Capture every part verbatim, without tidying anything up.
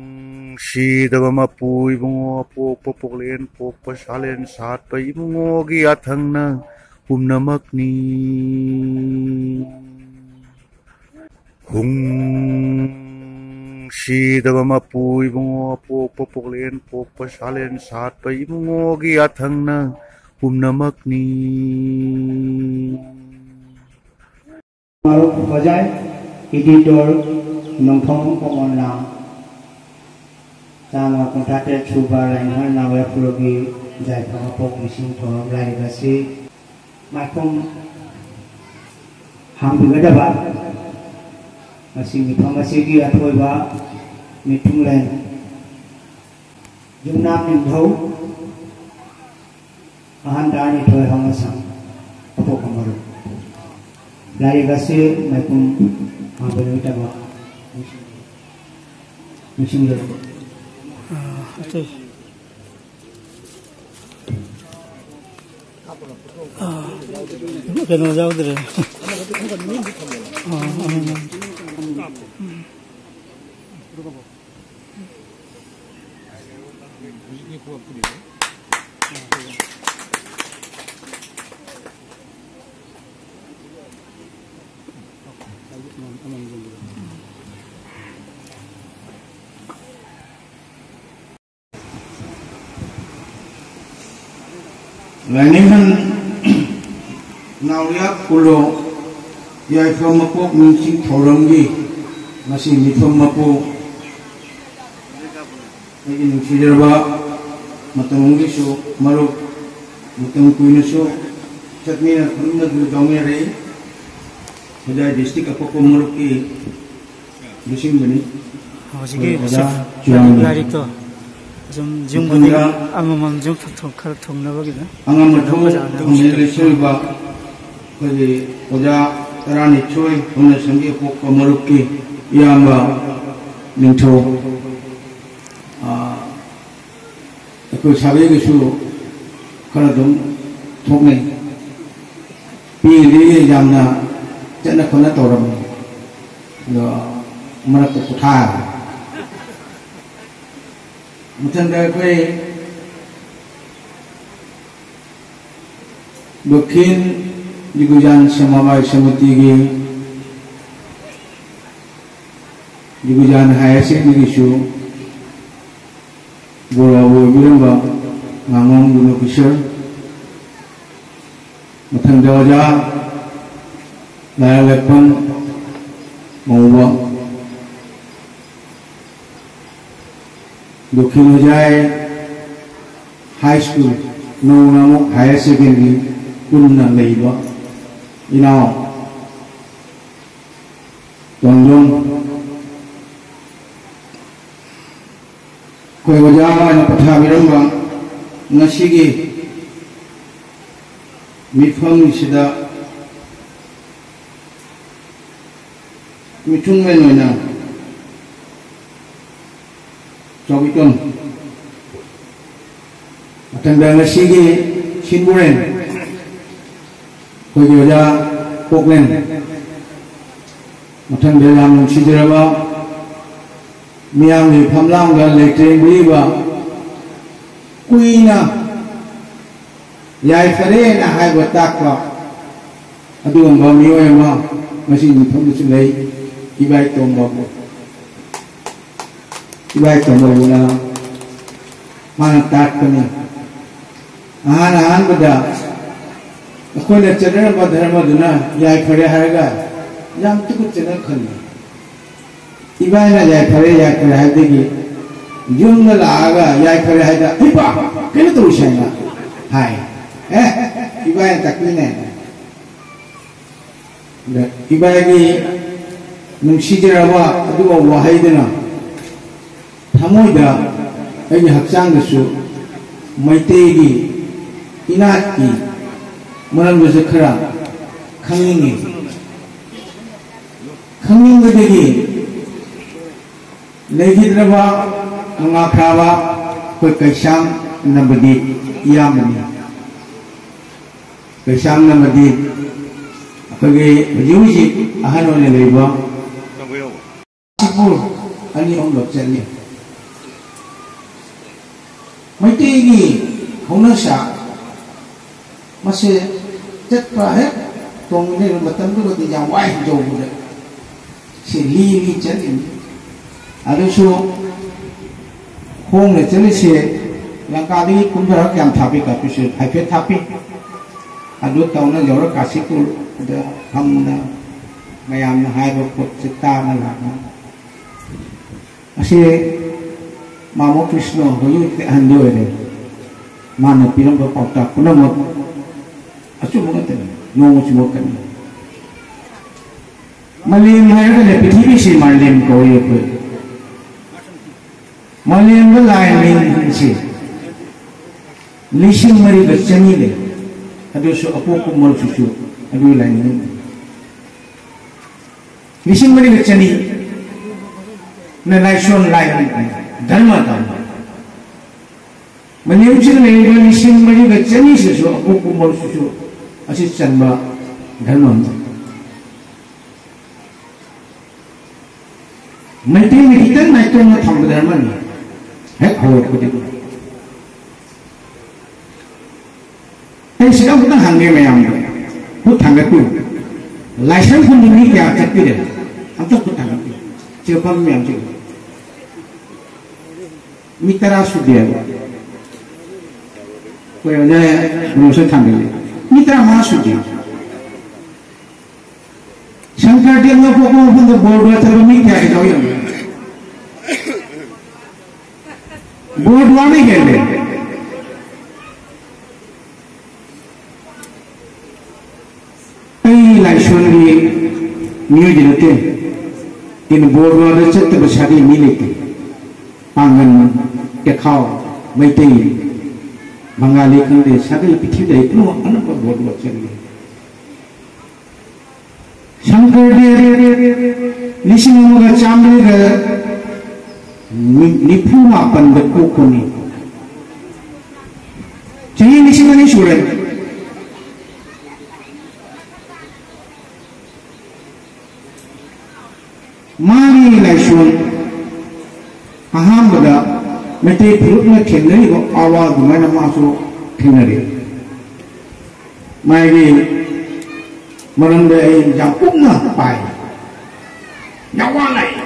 ꯍꯨꯡꯁꯤꯗꯕ ꯃꯄꯨ ꯏꯕꯨꯡꯉꯣ, ꯑꯄꯣꯛꯄ ꯄꯣꯛꯂꯦꯟ ꯄꯣꯛꯄ ꯁꯥꯂꯦꯟ ꯁꯥꯠꯄ ꯏꯕꯨꯡꯉꯣꯒꯤ ꯌꯥꯊꯪꯅ ꯄꯨꯝꯅꯃꯛꯅꯤ꯫ ꯍꯨꯡꯁꯤꯗꯕ ꯃꯄꯨ ꯏꯕꯨꯡꯉꯣ, ꯑꯄꯣꯛꯄ ꯄꯣꯛꯂꯦꯟ ꯄꯣꯛꯄ ꯁꯥꯂꯦꯟ ꯁꯥꯠꯄ ꯏꯕꯨꯡꯉꯣꯒꯤ ꯌꯥꯊꯪꯅ ꯄꯨꯝꯅꯃꯛꯅꯤ꯫ ꯃꯔꯨꯞ ꯍꯣꯖꯥꯏ, editor ꯅꯣꯡꯊꯣꯝ ꯀꯣꯃꯣꯟꯅ ꯆꯥꯝꯃ ꯀꯨꯟꯊ꯭ꯔꯥ ꯇꯔꯦꯠ ꯁꯨꯕ ꯂꯥꯏꯅꯤꯡꯊꯧ ꯅꯥꯎꯔꯦꯝ ꯈꯨꯂꯨꯒꯤ ꯌꯥꯏꯐ ꯃꯄꯣꯛ ꯅꯤꯡꯁꯤꯡ ꯊꯧꯔꯝ ꯂꯥꯏꯔꯤꯛ ꯑꯁꯤ ꯃꯥꯏꯈꯨꯝ ꯍꯥꯡꯕꯤꯒꯗꯕ ꯉꯁꯤ ꯃꯤꯐꯝ ꯑꯁꯤꯒꯤ ꯑꯊꯣꯏꯕ ꯃꯤꯊꯨꯡꯂꯦꯟ ꯌꯨꯝꯅꯥꯝ ꯅꯤꯡꯊꯧ ꯑꯍꯥꯟꯕ ꯑꯅꯤꯊꯣꯏ ꯍꯧꯅꯁꯪ ꯑꯄꯣꯛꯄ ꯃꯔꯨꯞ꯫ ꯂꯥꯏꯔꯤꯛ ꯑꯁꯤ ꯃꯥꯏꯈꯨꯝ ꯍꯥꯡꯕꯤꯔꯣꯏꯗꯕ ꯅꯤꯡꯁꯤꯡꯖꯔꯤ꯫ ꯑꯥ, ꯑꯇꯩ꯫ ꯑꯥ, ꯀꯩꯅꯣ ꯌꯥꯎꯗ꯭ꯔꯦ꯫ ꯑꯥ, ꯑꯥ, ꯑꯥ꯫ ꯂꯥꯏꯅꯤꯡꯊꯧ ꯅꯥꯎꯔꯦꯝ ꯈꯨꯂꯨ ꯌꯥꯏꯐ ꯃꯄꯣꯛ ꯅꯤꯡꯁꯤꯡ ꯊꯧꯔꯝꯒꯤ ꯉꯁꯤ ꯃꯤꯐꯝ ꯃꯄꯨ, ꯑꯩꯒꯤ ꯅꯨꯡꯁꯤꯖꯔꯕ ꯃꯇꯝꯒꯤꯁꯨ ꯃꯔꯨꯞ, ꯃꯇꯝ ꯀꯨꯏꯅꯁꯨ ꯆꯠꯃꯤꯟꯅ ꯈꯨꯗꯤꯡꯃꯛꯇ ꯌꯥꯎꯃꯤꯟꯅꯔꯛꯏ꯫ ꯈꯨꯗꯥꯏ district ꯑꯄꯣꯛꯄ ꯃꯔꯨꯞꯀꯤ ꯂꯨꯆꯤꯡꯕꯅꯤ꯫ ꯍꯧꯖꯤꯛꯀꯤ ꯑꯣꯖꯥ ꯆꯨꯔꯥꯃꯤ꯫ ꯂꯥꯏꯔꯤꯛꯇꯣ ꯁꯨꯝ ꯌꯨꯝ ꯃꯊꯪꯗ ꯈꯨꯗꯤꯡ ꯑꯃꯃꯝ ꯌꯨꯝ ꯊꯣꯡ-, ꯈꯔ ꯊꯣꯡꯅꯕꯒꯤꯅ ꯑꯉꯝꯕ ꯊꯣꯡ ꯐꯖꯅ ꯊꯣꯡꯅ ꯂꯩꯁꯤꯜꯂꯤꯕ ꯑꯩꯈꯣꯏꯒꯤ ꯑꯣꯖꯥ ꯇꯔꯥꯅꯤꯊꯣꯏ ꯍꯧꯅꯁꯪꯒꯤ ꯑꯄꯣꯛꯄ ꯃꯔꯨꯞꯀꯤ ꯏꯌꯥꯝꯕ ꯅꯤꯡꯊꯧ, ꯑꯥ, ꯑꯩꯈꯣꯏ ꯁꯥꯒꯩꯒꯤꯁꯨ ꯈꯔ ꯑꯗꯨꯝ ꯊꯣꯛꯅꯩ꯫ ꯄꯤꯔꯤꯗꯤ ꯌꯥꯝꯅ ꯆꯠꯅ ꯈꯣꯠꯅ ꯇꯧꯔꯝꯃꯤ, ꯑꯗꯣ ꯃꯔꯛꯇ ꯄꯣꯊꯥꯔꯦ꯫ ꯃꯊꯪꯗ ꯑꯩꯈꯣꯏ ꯗꯛꯈꯤꯟ ꯖꯤꯒꯨꯖꯥꯟ ꯁꯃꯕꯥꯏ ꯁꯃꯤꯇꯤꯒꯤ ꯖꯤꯒꯨꯖꯥꯟ ꯍꯥꯌꯔ ꯁꯦꯀꯦꯟꯗꯔꯤꯒꯤꯁꯨ ꯕꯣꯔꯥꯕꯨ ꯑꯣꯏꯕꯤꯔꯝꯕ ꯉꯥꯉꯣꯝ ꯒꯨꯅꯨ ꯀꯤꯁꯣꯔ, ꯃꯊꯪꯗ ꯑꯣꯖꯥ ꯂꯥꯏꯔꯦꯝꯂꯛꯄꯝ ꯃꯧꯕ, ꯗꯈꯤꯟ ꯍꯣꯖꯥꯏ ꯍꯥꯏ ꯁ꯭ꯀꯨꯜ, ꯅꯧꯅ ꯑꯃꯨꯛ ꯍꯥꯌꯔ ꯁꯦꯀꯦꯟꯗꯔꯤ ꯄꯨꯟꯅ ꯂꯩꯕ ꯏꯅꯥꯎ ꯇꯣꯟꯖꯣꯟ, ꯑꯩꯈꯣꯏ ꯑꯣꯖꯥ ꯑꯃꯅ ꯄꯊꯥꯕꯤꯔꯝꯕ ꯉꯁꯤꯒꯤ ꯃꯤꯐꯝꯁꯤꯗ ꯃꯤꯊꯨꯡꯂꯦꯟ ꯑꯣꯏꯅ ꯆꯥꯎꯕꯤꯇꯣꯟ, ꯃꯊꯪꯗ ꯉꯁꯤꯒꯤ ꯁꯤꯟꯕꯨꯔꯦꯟ ꯑꯩꯈꯣꯏꯒꯤ ꯑꯣꯖꯥ ꯀꯣꯛꯂꯦꯟ, ꯃꯊꯪꯗ ꯌꯥꯝ ꯅꯨꯡꯁꯤꯖꯔꯕ ꯃꯤꯌꯥꯝꯒꯤ ꯐꯝꯂꯥꯡꯗ ꯂꯩꯇꯦꯡꯕꯤꯔꯤꯕ, ꯀꯨꯏꯅ ꯌꯥꯏꯐꯔꯦꯅ ꯍꯥꯏꯕ ꯇꯥꯛꯄ ꯑꯗꯨꯒꯨꯝꯕ ꯃꯤꯑꯣꯏ ꯑꯃ ꯉꯁꯤ ꯃꯐꯝꯗꯁꯨ ꯂꯩ, ꯏꯕꯥꯏ ꯇꯣꯝꯕꯕꯨ꯫ ꯏꯕꯥꯏ ꯇꯣꯝꯕꯕꯨꯅ ꯃꯥꯅ ꯇꯥꯛꯄꯅꯤ꯫ ꯑꯍꯥꯟ ꯑꯍꯥꯟꯕꯗ ꯑꯩꯈꯣꯏꯅ ꯆꯠꯅꯔꯝꯕ ꯙꯔꯃꯗꯨꯅ ꯌꯥꯏꯐꯔꯦ ꯍꯥꯏꯔꯒ ꯌꯥꯝ ꯇꯨꯀꯠꯆꯅ ꯈꯜꯂꯤ꯫ ꯏꯕꯥꯏꯅ ꯌꯥꯏꯐꯔꯦ, ꯌꯥꯏꯐꯔꯦ ꯍꯥꯏꯕꯗꯒꯤ ꯌꯨꯝꯗ ꯂꯥꯛꯑꯒ ꯌꯥꯏꯐꯔꯦ ꯍꯥꯏꯗ, "ꯏꯄꯥ, ꯀꯩꯅꯣ ꯇꯧꯔꯤꯁꯦ?" ꯍꯥꯏꯅ ꯍꯥꯏ꯫ ꯑꯦ, ꯏꯕꯥꯏꯅ ꯇꯥꯛꯄꯤꯅꯦ꯫ ꯑꯗ ꯏꯕꯥꯏꯒꯤ ꯅꯨꯡꯁꯤꯖꯔꯕ ꯑꯗꯨꯒ ꯋꯥꯍꯩꯗꯨꯅ ꯊꯃꯣꯏꯗ, ꯑꯩꯒꯤ ꯍꯛꯆꯥꯡꯗꯁꯨ ꯃꯩꯇꯩꯒꯤ ꯏꯅꯥꯠꯀꯤ ꯃꯔꯝꯗꯁꯨ ꯈꯔ ꯈꯪꯅꯤꯡꯉꯤ꯫ ꯈꯪꯅꯤꯡꯕꯗꯒꯤ ꯂꯩꯈꯤꯗ꯭ꯔꯕ ꯃꯉꯥ ꯐꯥꯕ ꯑꯩꯈꯣꯏ ꯀꯩꯁꯥꯝ ꯅꯝꯕꯗꯤ ꯏꯌꯥꯝꯕꯅꯤ꯫ ꯀꯩꯁꯥꯝꯅ ꯑꯃꯗꯤ ꯑꯩꯈꯣꯏꯒꯤ ꯍꯧꯖꯤꯛ ꯍꯧꯖꯤꯛ ꯑꯍꯜ ꯑꯣꯏꯅ ꯂꯩꯕ ꯁꯤꯄꯨꯔ ꯑꯅꯤ ꯑꯍꯨꯝꯂꯛ ꯆꯠꯂꯤ꯫ ꯃꯩꯇꯩꯒꯤ ꯍꯧꯅꯁꯥ ꯃꯁꯦ ꯆꯠꯄ ꯍꯦꯛ ꯇꯣꯡꯂꯤꯕ ꯃꯇꯝꯗꯨꯒꯗꯤ ꯌꯥꯝ ꯋꯥꯏ ꯌꯧꯕꯗ꯫ ꯁꯤ ꯂꯤ ꯂꯤ ꯆꯠꯂꯤꯅꯤ꯫ ꯑꯗꯨꯁꯨ ꯈꯣꯡꯅ ꯆꯠꯂꯤꯁꯦ ꯂꯪꯀꯥꯗꯒꯤ ꯀꯨꯝꯊꯔꯒ ꯀꯌꯥꯝ ꯊꯥꯞꯄꯤ ꯀꯥꯞꯄꯤꯁꯦ ꯍꯥꯏꯐꯦꯠ ꯊꯥꯞꯄꯤ꯫ ꯑꯗꯨ ꯇꯧꯅ ꯌꯧꯔ ꯀꯥꯁꯤꯄꯨꯔꯗ ꯐꯝꯅ ꯃꯌꯥꯝꯅ ꯍꯥꯏꯕ ꯄꯣꯠꯁꯦ ꯇꯥꯅ ꯂꯥꯛꯅ ꯑꯁꯤ ꯃꯥꯃꯣ ꯀ꯭ꯔꯤꯁꯅ ꯍꯧꯖꯤꯛ ꯍꯧꯖꯤꯛꯇꯤ ꯑꯍꯟꯗꯤ ꯑꯣꯏꯔꯦ꯫ ꯃꯥꯅ ꯄꯤꯔꯝꯕ ꯄꯥꯎꯇꯥꯛ ꯄꯨꯝꯅꯃꯛ ꯑꯆꯨꯝꯕ ꯉꯥꯛꯇꯅꯤ, ꯅꯣꯡꯃ ꯆꯨꯝꯃꯛꯀꯅꯤ꯫ ꯃꯥꯂꯦꯝ ꯍꯥꯏꯔꯒꯅꯦ, ꯄ꯭ꯔꯤꯊꯤꯕꯤꯁꯤ ꯃꯥꯂꯦꯝ ꯀꯧꯏ ꯑꯩꯈꯣꯏ꯫ ꯃꯥꯂꯦꯝꯗ ꯂꯥꯏꯅꯤꯡꯁꯤ ꯂꯤꯁꯤꯡ ꯃꯔꯤꯒ ꯆꯅꯤ ꯂꯩ꯫ ꯑꯗꯨꯁꯨ ꯑꯄꯣꯛꯄ ꯃꯔꯨꯞꯁꯤꯁꯨ ꯑꯗꯨꯒꯤ ꯂꯥꯏꯅꯤꯡ ꯂꯤꯁꯤꯡ ꯃꯔꯤꯒ ꯆꯅꯤ ꯅ ꯂꯥꯏꯁꯣꯟ ꯂꯥꯏꯅꯤꯡ ꯙꯔꯃ ꯇꯝꯕ꯫ ꯃꯥꯂꯦꯝꯁꯤꯗ ꯂꯩꯔꯤꯕ ꯂꯤꯁꯤꯡ ꯃꯔꯤꯒ ꯆꯅꯤꯁꯤꯁꯨ ꯑꯄꯣꯛꯄ ꯃꯔꯨꯞꯁꯤꯁꯨ ꯑꯁꯤ ꯆꯟꯕ ꯙꯔꯃ ꯑꯃꯅꯤ꯫ ꯃꯩꯇꯩꯅ ꯈꯤꯇꯪ ꯅꯥꯏꯇꯣꯝꯅ ꯊꯝꯕ ꯙꯔꯃꯅꯤ꯫ ꯍꯦꯛ ꯍꯧꯔꯛꯄꯗꯒꯤ ꯑꯩ ꯁꯤꯗ ꯑꯃꯨꯛꯇꯪ ꯍꯪꯒꯦ ꯃꯌꯥꯝꯗ, ꯈꯨꯠ ꯊꯥꯡꯒꯠꯄꯤꯌꯨ꯫ ꯂꯥꯏꯁ꯭ꯔꯝ ꯈꯨꯟꯗ ꯃꯤ ꯀꯌꯥ ꯆꯠꯄꯤꯔꯦ? ꯑꯝꯇ ꯈꯨꯠ ꯊꯥꯡꯒꯠꯄꯤꯌꯨ꯫ ꯁꯤꯗ ꯐꯝꯃꯤ ꯃꯌꯥꯝꯁꯦ ꯃꯤ ꯇꯔꯥ ꯁꯨꯗꯦꯕ꯫ ꯑꯩꯈꯣꯏ ꯑꯣꯖꯥ ꯄ꯭ꯔꯣꯐꯦꯁꯔ ꯊꯥꯡꯒꯠꯂꯤ꯫ ꯃꯤ ꯇꯔꯥꯃꯉꯥ ꯁꯨꯗꯦ꯫ ꯁꯪꯀꯔ ꯗꯦꯕꯅ ꯄꯣꯛꯄ ꯃꯐꯝꯗ ꯕꯣꯔꯗꯨꯋꯥ ꯆꯠꯄ ꯃꯤ ꯀꯌꯥ ꯂꯩꯗꯧ ꯌꯦꯡꯉꯨ꯫ ꯕꯣꯔꯗꯨꯋꯥꯅ ꯍꯦꯜꯂꯦ꯫ ꯑꯩ ꯂꯥꯏꯁꯣꯟꯒꯤ ꯃꯤꯑꯣꯏꯗꯤ ꯅꯠꯇꯦ꯫ ꯑꯩꯅ ꯕꯣꯔꯗꯨꯋꯥꯗ ꯆꯠꯇꯕ ꯁꯥꯒꯩ ꯃꯤ ꯂꯩꯇꯦ꯫ ꯄꯥꯡꯒꯟ, ꯌꯦꯈꯥꯎ, ꯃꯩꯇꯩ, ꯕꯪꯒꯥꯂꯤ ꯈꯪꯗꯦ, ꯁꯥꯒꯩ ꯄ꯭ꯔꯤꯊꯤꯕꯤꯗ ꯑꯩ ꯄꯨꯝꯅꯃꯛ ꯑꯅꯝꯕ ꯕꯣꯔꯗꯨꯋꯥ ꯆꯠꯂꯤ꯫ ꯁꯪꯀꯔꯗꯦꯕ ꯂꯤꯁꯤꯡ ꯑꯃꯒ ꯆꯥꯃꯔꯤꯒ ꯅꯤꯐꯨ ꯃꯥꯄꯟꯗ ꯄꯣꯛꯄꯅꯤ꯫ ꯆꯍꯤ ꯂꯤꯁꯤꯡ ꯑꯅꯤ ꯁꯨꯔꯦ꯫ ꯂꯥꯏꯁꯣꯟ ꯑꯍꯥꯟꯕꯗ ꯃꯩꯇꯩ ꯐꯨꯔꯨꯞꯅ ꯊꯦꯡꯅꯔꯤꯕ ꯑꯋꯥ ꯑꯗꯨꯃꯥꯏꯅ ꯃꯥꯁꯨ ꯊꯦꯡꯅꯔꯤ꯫ ꯃꯥꯒꯤ ꯃꯔꯝꯗ ꯑꯩ ꯌꯥꯝ ꯀꯨꯞꯅ ꯄꯥꯏ, ꯌꯥꯝ ꯋꯥꯅ ꯑꯩ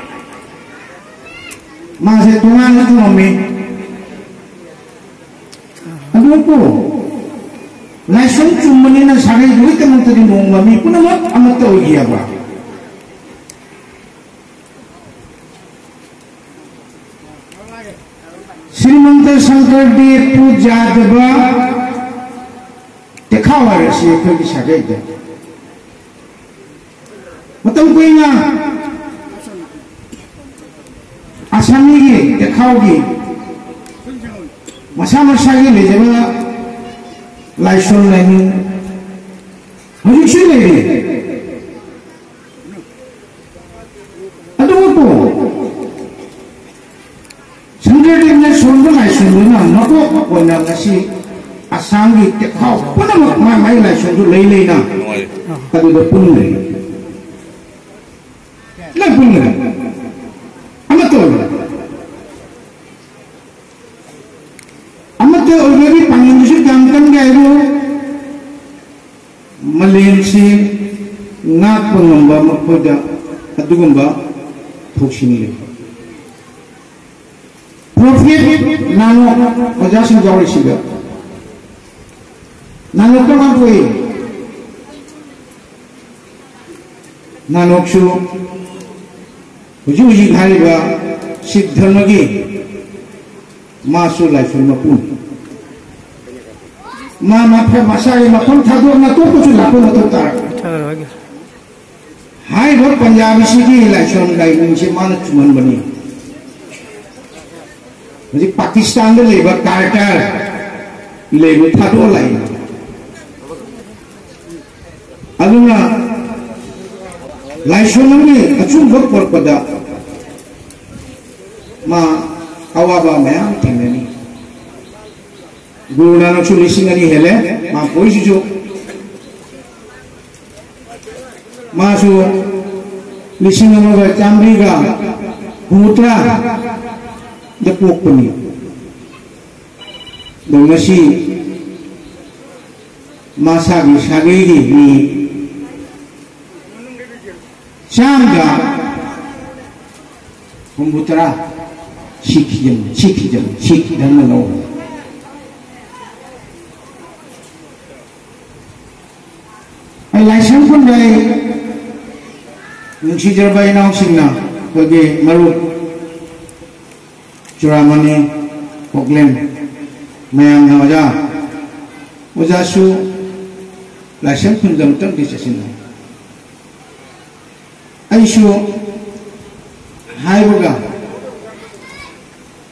ꯃꯥꯁꯦ ꯇꯣꯉꯥꯟꯅ ꯊꯝꯃꯝꯃꯤ꯫ ꯑꯗꯨꯕꯨ ꯂꯥꯏꯁꯣꯟ ꯆꯨꯝꯕꯅꯤꯅ ꯁꯥꯒꯩꯗꯨꯒꯤꯗꯃꯛꯇꯗꯤ ꯅꯣꯡꯃ ꯃꯤ ꯄꯨꯝꯅꯃꯛ ꯑꯃꯠꯇ ꯑꯣꯏꯈꯤꯑꯕ꯫ ꯁ꯭ꯔꯤꯃꯟꯇ ꯁꯪꯀꯔ ꯗꯦꯕꯄꯨ ꯌꯥꯗꯕ ꯇꯦꯈꯥꯎ ꯍꯥꯏꯔꯁꯤ ꯑꯩꯈꯣꯏꯒꯤ ꯁꯥꯒꯩꯗ ꯃꯇꯝ ꯀꯨꯏꯅ ꯑꯁꯥꯃꯤꯒꯤ ꯇꯦꯈꯥꯎꯒꯤ ꯃꯁꯥ ꯃꯁꯥꯒꯤ ꯂꯩꯖꯕ ꯂꯥꯏꯁꯣꯟ ꯂꯥꯏꯅꯤꯡ ꯍꯧꯖꯤꯛꯁꯨ ꯂꯩꯔꯤ꯫ ꯑꯗꯨꯕꯨ ꯁꯪꯀꯔꯗꯦꯕꯅ ꯁꯣꯟꯕ ꯂꯥꯏꯁꯣꯟꯗꯨꯅ ꯃꯀꯣꯛ ꯑꯣꯏꯅ ꯉꯁꯤ ꯑꯁꯥꯝꯒꯤ ꯇꯦꯈꯥꯎ ꯄꯨꯝꯅꯃꯛ ꯃꯥꯏ ꯃꯥꯏ ꯂꯥꯏꯁꯣꯟꯗꯨ ꯂꯩ ꯂꯩꯅ ꯑꯗꯨꯗ ꯄꯨꯟꯈ꯭ꯔꯦ꯫ ꯂꯣꯏ ꯄꯨꯟꯈ꯭ꯔꯦ꯫ ꯑꯃꯠꯇ ꯑꯣꯏꯕ꯫ ꯑꯃꯠꯇ ꯑꯣꯏꯕꯒꯤ ꯄꯥꯡꯒꯜꯗꯨꯁꯨ ꯀꯌꯥꯝ ꯀꯟꯒꯦ ꯍꯥꯏꯕꯨ ꯃꯥꯂꯦꯝꯁꯤ ꯉꯥꯛꯄ ꯉꯝꯕ ꯃꯈꯣꯏꯗ ꯑꯗꯨꯒꯨꯝꯕ ꯊꯧꯁꯤꯜ ꯂꯩ꯫ ꯄ꯭ꯔꯣꯐꯦꯠ ꯅꯥꯅꯣꯛ ꯑꯣꯖꯥꯁꯤꯡ ꯌꯥꯎꯔꯤꯁꯤꯗ ꯅꯥꯅꯣꯛꯇ ꯉꯥꯛꯊꯣꯛꯏ꯫ ꯅꯥꯅꯣꯛꯁꯨ ꯍꯧꯖꯤꯛ ꯍꯧꯖꯤꯛ ꯍꯥꯏꯔꯤꯕ ꯁꯤꯈ ꯙꯔꯃꯒꯤ ꯃꯥꯁꯨ ꯂꯥꯏꯁꯣꯟ ꯃꯄꯨꯅꯤ꯫ ꯃꯥ ꯃꯐꯝ ꯃꯁꯥꯒꯤ ꯃꯐꯝ ꯊꯥꯗꯣꯛꯅ ꯑꯇꯣꯞꯄꯁꯨ ꯂꯥꯛꯄ ꯃꯊꯧ ꯇꯥꯔꯛꯄ꯫ ꯍꯥꯏꯔꯤꯕ ꯄꯟꯖꯥꯕꯤꯁꯤꯒꯤ ꯂꯥꯏꯁꯣꯟ ꯂꯥꯏꯅꯤꯡꯁꯦ ꯃꯥꯅ ꯆꯨꯝꯍꯟꯕꯅꯤ꯫ ꯍꯧꯖꯤꯛ ꯄꯥꯀꯤꯁꯇꯥꯟꯗ ꯂꯩꯕ ꯀꯥꯔꯇꯔ ꯂꯩꯕ ꯊꯥꯗꯣꯛꯑ ꯂꯥꯛꯏ꯫ ꯑꯗꯨꯅ ꯂꯥꯏꯁꯣꯟ ꯑꯃꯒꯤ ꯑꯆꯨꯝꯕ ꯄꯣꯔꯛꯄꯗ ꯃꯥ ꯑꯋꯥꯕ ꯃꯌꯥꯝ ꯊꯦꯡꯅꯅꯤ꯫ ꯒꯨꯔꯨ ꯅꯥꯅꯛꯁꯨ ꯂꯤꯁꯤꯡ ꯑꯅꯤ ꯍꯦꯜꯂꯦ ꯃꯥ ꯄꯣꯛꯏꯁꯤꯁꯨ꯫ ꯃꯥꯁꯨ ꯂꯤꯁꯤꯡ ꯑꯃꯒ ꯆꯥꯝꯃꯔꯤꯒ ꯍꯨꯝꯐꯨꯇꯔꯥꯗ ꯄꯣꯛꯄꯅꯤ꯫ ꯑꯗꯣ ꯉꯁꯤ ꯃꯁꯥꯒꯤ ꯁꯥꯒꯩꯒꯤ ꯃꯤ ꯆꯥꯝꯃꯒ ꯍꯨꯝꯐꯨꯇꯔꯥ ꯁꯤꯈꯤꯖꯝ ꯁꯤꯈꯤꯖꯝ ꯁꯤꯈꯤꯗꯝꯅ ꯂꯧ꯫ ꯑꯩ ꯂꯥꯏꯁ꯭ꯔꯝ ꯈꯨꯟꯗ ꯑꯩ ꯅꯨꯡꯁꯤꯖꯔꯕ ꯏꯅꯥꯎꯁꯤꯡꯅ ꯑꯩꯈꯣꯏꯒꯤ ꯃꯔꯨꯞ ꯆꯨꯔꯥꯃꯅꯤ ꯀꯣꯛꯂꯦꯝ ꯃꯌꯥꯝꯅ ꯑꯣꯖꯥ, ꯑꯣꯖꯥꯁꯨ ꯂꯥꯏꯁ꯭ꯔꯝ ꯈꯨꯟꯗ ꯑꯃꯨꯛꯇꯪꯗꯤ ꯆꯠꯁꯤꯟꯅꯩ꯫ ꯑꯩꯁꯨ ꯍꯥꯏꯕꯒ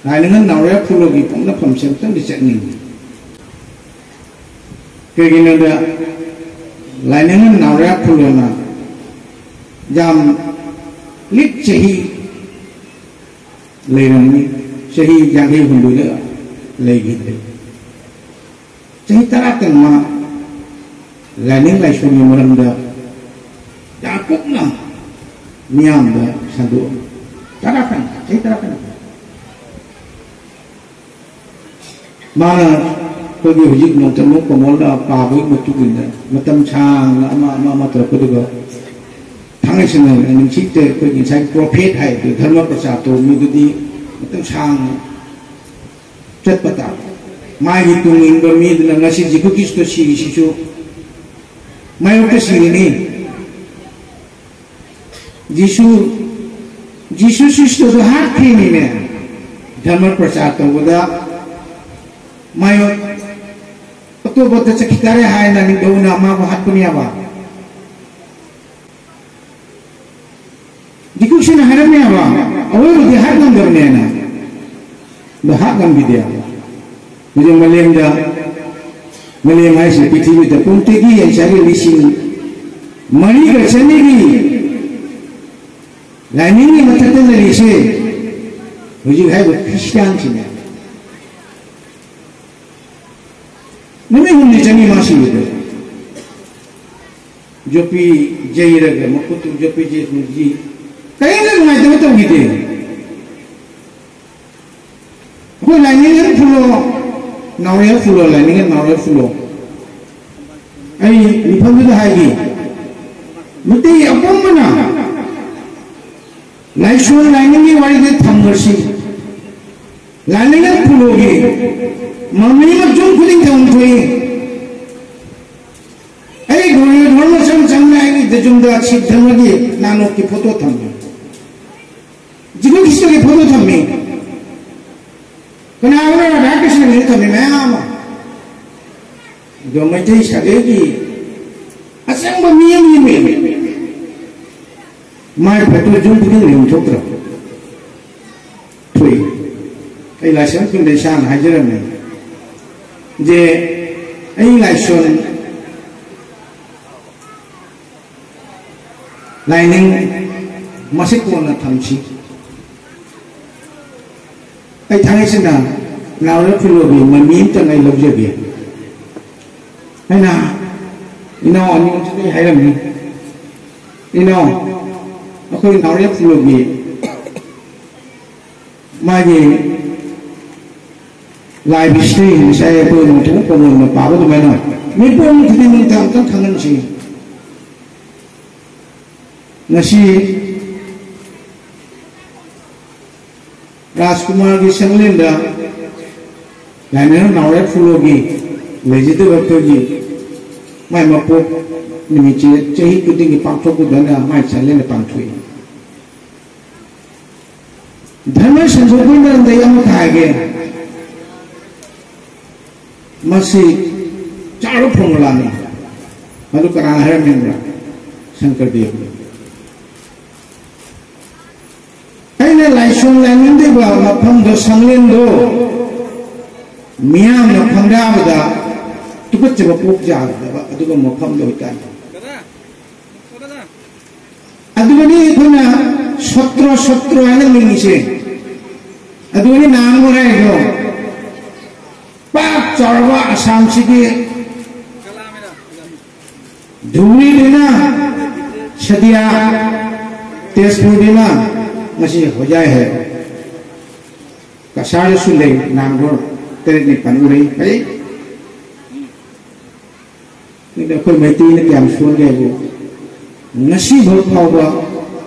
ꯂꯥꯏꯅꯤꯡꯉꯟ ꯅꯥꯎꯔꯦꯝ ꯈꯨꯂꯣꯒꯤ ꯄꯣꯛꯅꯐꯝꯁꯦ ꯑꯃꯨꯛꯇꯪꯗꯤ ꯆꯠꯅꯤꯡꯉꯤ꯫ ꯀꯩꯒꯤꯅꯣꯗ ꯂꯥꯏꯅꯤꯡꯉꯟ ꯅꯥꯎꯔꯦꯝ ꯈꯨꯂꯣꯅ ꯌꯥꯝ ꯂꯤꯛ ꯆꯍꯤ ꯂꯩꯔꯝꯃꯤ꯫ ꯆꯍꯤ ꯌꯥꯡꯈꯩ ꯍꯨꯝꯗꯣꯏꯗ ꯂꯩꯈꯤꯗ꯭ꯔꯦ꯫ ꯆꯍꯤ ꯇꯔꯥꯇꯪ ꯃꯥ ꯂꯥꯏꯅꯤꯡ ꯂꯥꯏꯁꯣꯟꯒꯤ ꯃꯔꯝꯗ ꯌꯥꯝ ꯀꯨꯞꯅ ꯃꯤꯌꯥꯝꯗ ꯁꯟꯗꯣꯛꯑꯝꯃꯤ꯫ ꯇꯔꯥꯇꯪ, ꯆꯍꯤ ꯇꯔꯥꯇꯪ꯫ ꯃꯥꯅ ꯑꯩꯈꯣꯏꯒꯤ ꯍꯧꯖꯤꯛ ꯅꯣꯡꯊꯝꯕ ꯀꯣꯃꯣꯜꯅ ꯄꯥꯕꯒꯤ ꯃꯇꯨꯡ ꯏꯟꯅ ꯃꯇꯝ ꯁꯥꯡꯅ ꯑꯃ ꯑꯃ ꯑꯃ ꯇꯧꯔꯛꯄꯗꯨꯒ ꯊꯥꯡꯉꯩ ꯁꯦꯡꯅ ꯅꯤꯡꯁꯤꯡꯗꯦ꯫ ꯑꯩꯈꯣꯏꯒꯤ ꯉꯁꯥꯏ ꯄ꯭ꯔꯣꯐꯦꯠ ꯍꯥꯏꯕꯗꯨ, ꯙꯔꯃ ꯄ꯭ꯔꯆꯥꯔ ꯇꯧꯕ ꯃꯤꯗꯨꯗꯤ ꯃꯇꯝ ꯁꯥꯡꯅ ꯆꯠꯄ ꯇꯥꯕ꯫ ꯃꯥꯒꯤ ꯇꯨꯡ ꯏꯟꯕ ꯃꯤꯗꯨꯅ ꯉꯁꯤ ꯖꯤꯁꯨ ꯈ꯭ꯔꯤꯁꯇ ꯁꯤꯔꯤꯁꯤꯁꯨ ꯃꯥꯌꯣꯛꯇ ꯁꯤꯔꯤꯅꯤ꯫ ꯖꯤꯁꯨ, ꯖꯤꯁꯨ ꯈ꯭ꯔꯤꯁꯇꯗꯣ ꯍꯥꯠꯈ꯭ꯔꯤꯅꯤꯅꯦ꯫ ꯙꯔꯃ ꯄ꯭ꯔꯆꯥꯔ ꯇꯧꯕꯗ ꯃꯥꯌꯣꯛ ꯑꯇꯣꯞꯄꯗ ꯆꯠꯈꯤ ꯇꯥꯔꯦ ꯍꯥꯏꯅ ꯅꯤꯡꯊꯧꯅ ꯃꯥꯕꯨ ꯍꯥꯠꯄꯅꯦꯕ꯫ ꯗꯤꯀꯨꯛꯁꯤꯅ ꯍꯥꯏꯔꯝꯃꯦꯕ, ꯑꯋꯣꯏꯕꯗꯤ ꯍꯥꯠ ꯉꯝꯗꯕꯅꯦꯅ꯫ ꯑꯗꯣ ꯍꯥꯠ ꯉꯝꯈꯤꯗꯦꯕ꯫ ꯍꯧꯖꯤꯛ ꯃꯥꯂꯦꯝꯗ, ꯃꯥꯂꯦꯝ ꯍꯥꯏꯁꯦ ꯄ꯭ꯔꯤꯊꯤꯕꯤꯗ ꯄꯨꯝꯇꯒꯤ ꯉꯁꯥꯏꯒꯤ ꯂꯤꯁꯤꯡ ꯃꯔꯤꯒ ꯆꯅꯤꯒꯤ ꯂꯥꯏꯅꯤꯡꯒꯤ ꯃꯊꯛꯇ ꯂꯩꯔꯤꯁꯦ ꯍꯧꯖꯤꯛ ꯍꯥꯏꯔꯤꯕ ꯈ꯭ꯔꯤꯁꯇꯤꯌꯥꯟꯁꯤꯅꯦ꯫ ꯅꯨꯃꯤꯠ ꯍꯨꯝꯅꯤ ꯆꯅꯤ ꯃꯥ ꯁꯤꯕꯗ ꯌꯣꯠꯄꯤ ꯌꯩꯔꯒ, ꯃꯈꯨꯠꯇꯨ ꯌꯣꯠꯄꯤ ꯌꯩꯔꯒ ꯀꯔꯤꯝꯇ ꯅꯨꯡꯉꯥꯏꯇꯕ ꯇꯧꯈꯤꯗꯦ꯫ ꯑꯩꯈꯣꯏ ꯂꯥꯏꯅꯤꯡ ꯍꯦꯛ ꯐꯨꯜꯂꯣ, ꯅꯥꯎꯔꯤ ꯍꯦꯛ ꯐꯨꯜꯂꯣ, ꯂꯥꯏꯅꯤꯡ ꯍꯦꯛ, ꯅꯥꯎꯔꯤ ꯍꯦꯛ ꯐꯨꯜꯂꯣ꯫ ꯑꯩ ꯃꯤꯐꯝꯗꯨꯗ ꯍꯥꯏꯈꯤ, ꯃꯩꯇꯩ ꯑꯄꯨꯝꯕꯅ ꯂꯥꯏꯁꯣꯟ ꯂꯥꯏꯅꯤꯡꯒꯤ ꯋꯥꯔꯤꯗꯤ ꯊꯝꯈ꯭ꯔꯁꯤ, ꯂꯥꯏꯅꯤꯡ ꯍꯦꯛ ꯐꯨꯜꯂꯣꯒꯤ ꯃꯃꯤ ꯑꯃ ꯌꯨꯝ ꯈꯨꯗꯤꯡ ꯊꯝꯐꯝ ꯊꯣꯛꯏ꯫ ꯑꯩ ꯒꯧꯔ ꯙꯔꯃ ꯆꯪ ꯆꯪꯅ ꯑꯩꯒꯤ ꯌꯨꯝꯗ ꯁꯤꯈ ꯙꯔꯃꯒꯤ ꯅꯥꯅꯣꯛꯀꯤ ꯐꯣꯇꯣ ꯊꯝꯃꯤ, ꯖꯤꯁꯨ ꯈ꯭ꯔꯤꯁꯇꯒꯤ ꯐꯣꯇꯣ ꯊꯝꯃꯤ, ꯀꯅꯥꯒꯨꯝꯕ ꯔꯥꯙꯥ ꯀ꯭ꯔꯤꯁꯅꯒꯤꯁꯨ ꯊꯝꯃꯤ ꯃꯌꯥꯝ ꯑꯃ꯫ ꯑꯗꯣ ꯃꯩꯇꯩ ꯁꯥꯒꯩꯒꯤ ꯑꯆꯪꯕ ꯃꯤ ꯑꯃꯒꯤ ꯃꯤꯡ, ꯃꯥꯏ ꯐꯣꯇꯣ ꯌꯨꯝ ꯈꯨꯗꯤꯡ ꯂꯩꯐꯝ ꯊꯣꯛꯇ꯭ꯔꯣ? ꯊꯣꯛꯏ꯫ ꯑꯩ ꯂꯥꯏꯁ꯭ꯔꯝ ꯈꯨꯟꯗ ꯏꯁꯥꯅ ꯍꯥꯏꯖꯔꯝꯃꯤ, ꯖꯦ ꯑꯩ ꯂꯥꯏꯁꯣꯟ ꯂꯥꯏꯅꯤꯡ ꯃꯁꯤ ꯀꯣꯟꯅ ꯊꯝꯁꯤ꯫ ꯑꯩ ꯊꯥꯡꯉꯩꯁꯦꯡꯅ ꯅꯥꯎꯔꯦꯝ ꯐꯤꯂꯣꯒꯤ ꯃꯃꯤ ꯑꯝꯇꯪ ꯑꯩ ꯂꯧꯖꯒꯦ꯫ ꯑꯩꯅ ꯏꯅꯥꯎ ꯑꯅꯤꯁꯤꯗ ꯍꯥꯏꯔꯝꯃꯤ, "ꯏꯅꯥꯎ, ꯑꯩꯈꯣꯏ ꯅꯥꯎꯔꯦꯝ ꯐꯤꯂꯣꯒꯤ ꯃꯥꯒꯤ ꯂꯥꯏꯕꯁꯤ ꯉꯁꯥꯏ ꯑꯩꯈꯣꯏ ꯅꯣꯡꯊꯣꯡ ꯄꯥꯎꯃꯤ ꯑꯃ ꯄꯥꯕ ꯑꯗꯨꯃꯥꯏꯅ ꯃꯤꯄꯨꯝ ꯈꯨꯗꯤꯡꯃꯛꯇ ꯑꯝꯇꯪ ꯈꯪꯍꯟꯁꯤ꯫ ꯉꯁꯤ ꯔꯥꯖꯀꯨꯃꯥꯔꯒꯤ ꯁꯪꯂꯦꯟꯗ ꯂꯥꯏꯅꯤꯡ ꯅꯥꯎꯔꯦꯝ ꯐꯤꯂꯣꯒꯤ ꯂꯩꯖꯗꯕ ꯑꯩꯈꯣꯏꯒꯤ ꯃꯥꯏ ꯃꯄꯣꯛ ꯅꯨꯃꯤꯠꯁꯦ ꯆꯍꯤ ꯈꯨꯗꯤꯡꯒꯤ ꯄꯥꯡꯊꯣꯛꯄꯗꯅ ꯃꯥꯏ ꯁꯪꯂꯦꯟꯗ ꯄꯥꯡꯊꯣꯛꯏ꯫ ꯙꯔꯃ ꯁꯟꯗꯣꯛꯄꯒꯤ ꯃꯔꯝꯗ ꯑꯩ ꯑꯃꯈꯛ ꯍꯥꯏꯒꯦ꯫ ꯃꯁꯤ ꯆꯥꯎꯔꯕ ꯐꯣꯔꯃꯨꯂꯥꯅꯤ꯫ ꯃꯗꯨ ꯀꯅꯥꯅ ꯍꯥꯏꯔꯝꯃꯤꯕ꯭ꯔꯥ? ꯁꯪꯀꯔꯗꯦꯕꯅꯤ꯫ ꯑꯩꯅ ꯂꯥꯏꯁꯣꯟ ꯂꯥꯏꯅꯤꯡꯗꯕ ꯃꯐꯝꯗꯣ, ꯁꯪꯂꯦꯟꯗꯣ ꯃꯤꯌꯥꯝꯅ ꯈꯪꯗꯥꯕꯗ ꯇꯨꯀꯠꯆꯕ ꯄꯣꯛ ꯌꯥꯒꯗꯕ ꯑꯗꯨꯒꯨꯝꯕ ꯃꯐꯝꯗ ꯑꯣꯏꯇꯥꯔꯦ꯫ ꯑꯗꯨꯒꯅꯤ ꯑꯩꯈꯣꯏꯅ ꯁꯣꯇ꯭ꯔꯣ, ꯁꯣꯇ꯭ꯔꯣ ꯍꯥꯏꯅ ꯃꯤꯡꯉꯤꯁꯦ꯫ ꯑꯗꯨꯒꯅꯤ ꯅꯍꯥꯟ ꯍꯥꯏꯔꯤꯗꯣ, ꯄꯥꯛ ꯆꯥꯎꯔꯕ ꯑꯁꯥꯝꯁꯤꯒꯤ ꯙꯨꯕ꯭ꯔꯤꯗꯩꯅ ꯁꯗꯤꯌꯥ, ꯇꯦꯖꯄꯨꯔꯗꯩꯅ ꯉꯁꯤ ꯍꯣꯖꯥꯏ ꯍꯦ꯫ ꯀꯁꯥꯔꯗꯁꯨ ꯂꯩ, ꯅꯥꯝꯒꯣꯜ ꯇꯔꯦꯠ ꯅꯤꯄꯥꯜ ꯎꯔꯩ ꯐꯩ꯫ ꯑꯗ ꯑꯩꯈꯣꯏ ꯃꯩꯇꯩꯅ ꯀꯌꯥꯝ ꯁꯣꯟꯒꯦ ꯍꯥꯏꯕꯨ, ꯉꯁꯤꯐꯥꯎ ꯐꯥꯎꯕ